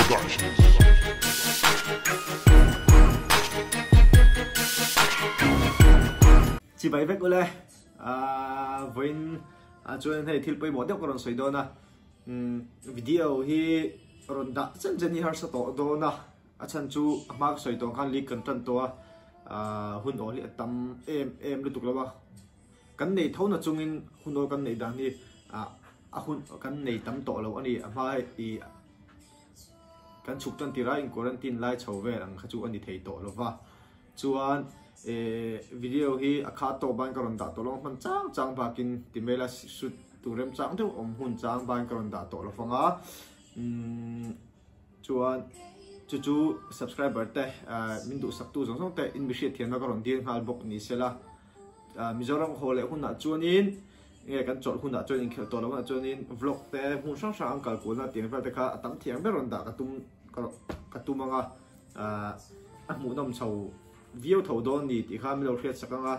Productions. Chibai vek ule vawiin ah chuan hei thil pawimawh deuh ka rawn sawi dawn a video hi rawn dah chen chen hi harsa tawh dawn a a chhan chu a hma ka sawi tawh ang khan league kan tan tawh a hun awl hi a tam em em lutuk lo a. Kan nei tho na chungin hun awl kan neih dan hi a hun kan nei tam tawh lo a ni. A hma i kan chhuk tan tirah in quarantine lai chho vel ang kha chu a ni thei tawh lo va. Chuan video hi a kha tawk ban ka rawn dah tawh lo a, hman chang chang bakin ti mai la shoot tur rem chang deuh awm hun chang ban ka rawn dah tawh lo vang a. Chuan chu chu subscriber te min duhsaktu zawng zawng te in mi hriatthiamna ka rawn dil nghal bawk ni sela. Mizoram haw leh hunah chuanin nge kan chawlh hunah chuan inkhelh tawh loh hunah chuanin vlog te hmun hrang hrang an kal kualna tiang vel te kha a tam thiang ber rawn dah ka tum ka tum anga a hmuhnawm chho viau tho dawn ni tih kha min lo hriat sak anga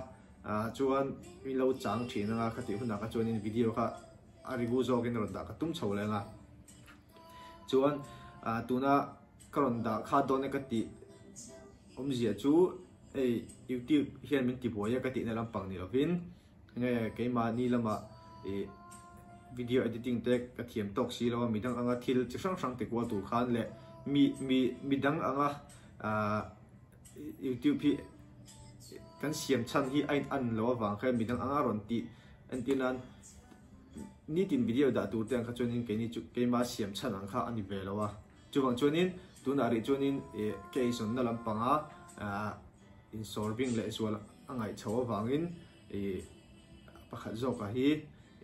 chuan min lo chang thin anga khatih hunah kha chuanin video kha a rigu zawkin rawn dah ka tum chho leh anga chuan tuna ka rawn dah kha dawn e ka tih awmzia chu Hei YouTube hian min ti buai a ka tihna lampang ni lovin nge keimahni lama ih video editing te ka thiam tawk si lo a midang anga thil chi hrang hrang ti kual tur khan leh mi mi midang anga ah YouTube hi kan siam chhan hi a in an lo avang khan midang anga rawn tih entir nan nitin video dah tur te ang kha chuanin keini chu keimah siam chhan ang kha a ni ve lo a. Chuvang chuanin tunah rih chuanin ih ka eizawnna lampanga ah insawr bing leh zual a ngaih chho avangin ih pakhat zawkah hi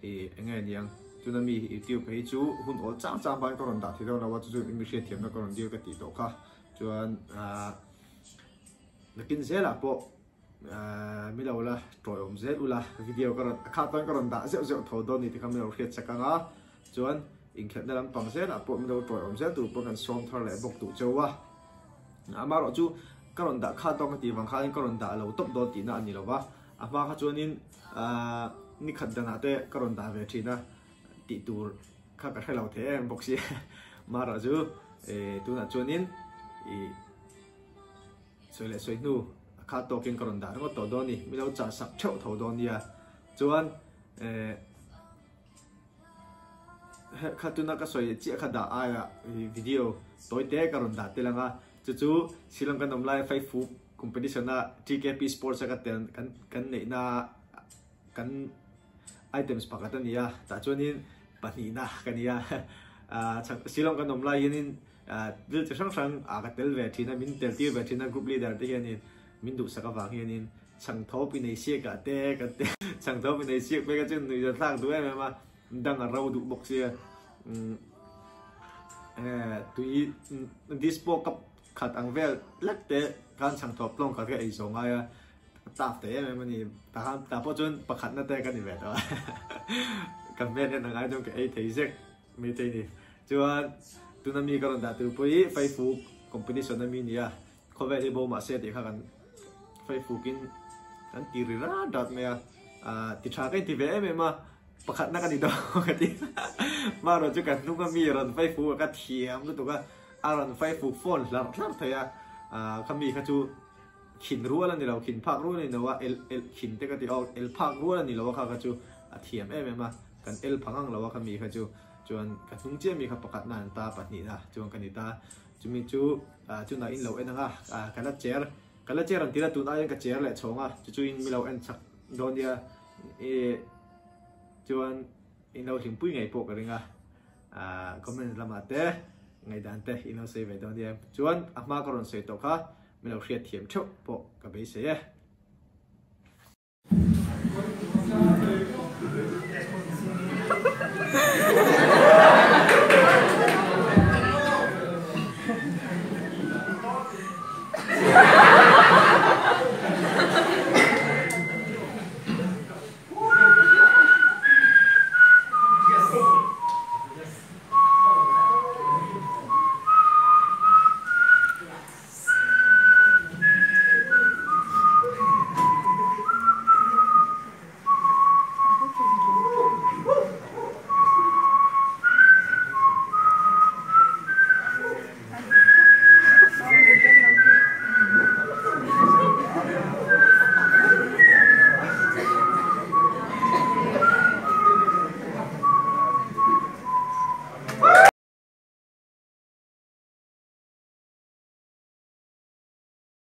ih eng nge niang tuna mi youtube hi chu hun awl chang chang pahin ka rawn dah thei dawn lo a chu chu mi hriatthiamna ka rawn dil ka tih tawh kha chuan ah nakin zelah pawh. Min lo la tawiawm zel ula video ka rawn a khat chuan ka rawn dah zeuh zeuh tho dawn ni tikha min lo hriat chak ang a chuan inkhelhna lampang zelah pawh min lo tawiawm zel tur pawh kan sawm thar leh bawk duh cheu a amaherawh chu ka rawn dah khat dawn ka tih vang khanin ka rawn dah lo tawp dawn tihna a ni lo va a hma kha chuanin ahh ni khat danah te ka rawn dah ve thin a tih tur kha ka hre lo thei em bawk sia amaherawh chu tunah chuanin ih. Sawi leh sawi hnu a khat tawkin ka rawn dah ringawt tawh dawn a ni. Mi lo chah sak theuh tho dawn nia. Chuan eh kha tuna ka sawi chiah kha dah aia video tawi te ka rawn dah tel ang a. Chu chu Shillong kan awm laia Faifu competition a TKP Sports a ka tel kan kan neihna kan items pakhat a ni a. Tah chuanin pahnihna ka ni a. Shillong kan awm lai hianin Thil chi hrang hrang ah ka tel ve thin a, min tel tir ve thin a group leader te hianin min duhsak avang hianin chhangthawp inei siak ah te kan ti chhangthawp inei siak phei kha chuan nuihza thlak duh em em a, dang a ro duh bawk sia tui dispo cup khat ang vel lek te khan chhangthawp tlawng khat kha ei zawh ngai a, a tap thei em em a ni tah tah pawh chuan pakhatna te ka ni ve tawh a ka hmel en ang ai chuan ka ei thei zek. Meitei ni. Chuan tuna mi ka rawn dah tur pawh hi Faifuk competition a mi nia, khawvel hi bo mah se tih kha kan Faifukin kan ti ri rat rat mai a, ah ti tha ka inti ve em em a, pakhatna ka ni dawn ka ti marawh chu ka hnung a mi rawn Faifuk a ka thiam lutuk a, a rawn Faifuk phone hlarh hlarh thei a, ah kha mi kha chu khin rual a ni lo, khin phak rual a ni lo a, el el khin te ka ti aw, el phak rual a ni lo a kha kha chu a thiam em em a. Kan el pha ngang lo a khami kha chu chuan ka hnung chiah mi kha pakhat na an ta pahnih na chuan ka ni ta chumi chu chunah in lo en ang a ka la cher ka la cher an ti la tun aiin ka cher leh chhawng a chu chu in mi lo en chak dawn nia i chuan in lo hlimpui ngei pawh ka ring a comment lamah te ngaihdan te in lo sawi ve dawn nia chuan a hma ka rawn sawi tawh kha mi lo hriat thiam theuh pawh ka beisei e.